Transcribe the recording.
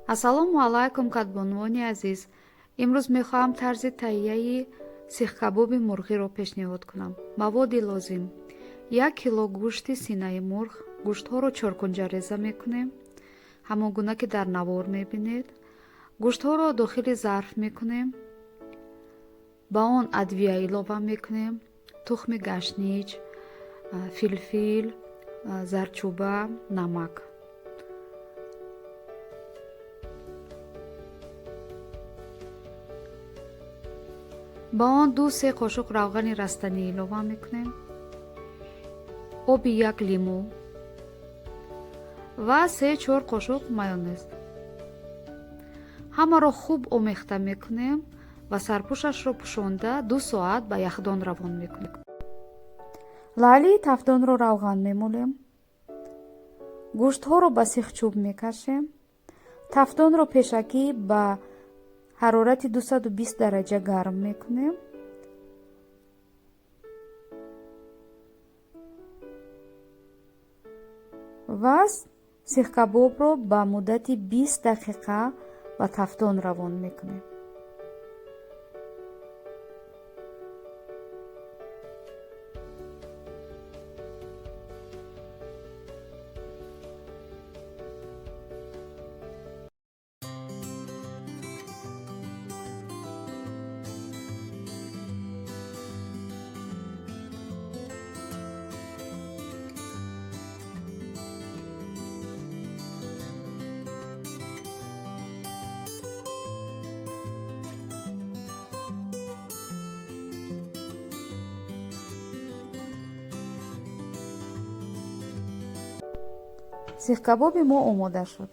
Ассалому алайкум, кадбонувони азиз. Имрӯз мехоҳам тарзи таҳияи сихкабоби мурғиро пешниҳод кунам. Маводи лозим: 1 кило гӯшти синаи мурғ. Гӯштҳоро чоркунҷа реза мекунем, ҳамон гуна ки дар навор мебинед. Гӯштҳоро дохили зарф мекунем, ба он адвия илова мекунем, тухми гашнич, филфил, зардчӯба, намак. Ба он 2-3 қошуқ равғани растанӣ илова мекунем, оби як лимӯ ва 3-4 қошуқ майонез. Ҳамаро хуб омехта мекунем ва сарпӯшашро пӯшонда 2 соат ба яхдон равон мекунем. Лаълии тафдонро равған мемолем, гӯштҳоро ба сихчӯб мекашем. Тафдонро пешакӣ ба ҳарорати 220 дараҷа гарм мекунем ва сихкабобро ба муддати 20 дақиқа ба тафдон равон мекунем. Сихкабоби мо омода шуд.